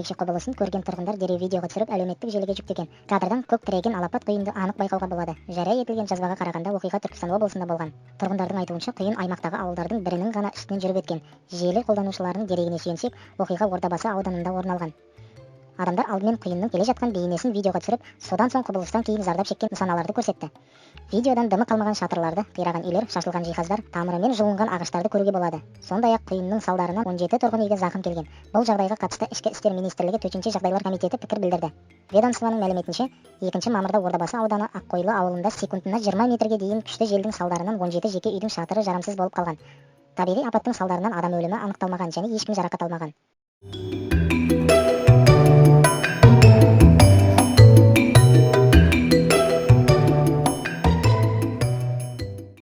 Ерекше құбылысын көрген тұрғындар дереу видеоға түсіріп, әлеуметтік желіге жүктеген. Кадрдан көк тіреген алапат құйынды анық байқауға болады. Жария етілген жазбаға қарағанда, оқиға Түркістан облысында болған. Тұрғындардың айтуынша, құйын аймақтағы ауылдардың бірінің ғана үстінен жүріп өткен. Желі қолданушыларының дерегіне сүйенсек, оқиға Ордабасы ауданында орын алған. Адамдар алдымен құйынның келе жатқан бейнесін видеоға түсіріп, содан соң құбылыстан кейін зардап шеккен нысаналарды көрсетті. Видеодан дымы қалмаған шатырларды, қираған үйлер, шашылған жиһаздар, тамырымен жұлынған ағаштарды көруге болады. Сондай-ақ құйынның салдарынан 17 тұрғын үйге зақым келген. Бұл жағдайға қатысты Ішкі істер министрлігі Төтенше жағдайлар комитеті пікір білдірді. Ведомствоның мәліметінше, 2 мамырда Ордабасы ауданы Аққойлы ауылында секундына 20 метрге дейін күшті желдің салдарынан 17 жеке үйдің шатыры жарамсыз болып қалған. Табиғи апаттың салдарынан адам өлімі анықталмаған және ешкім жарақат алмаған.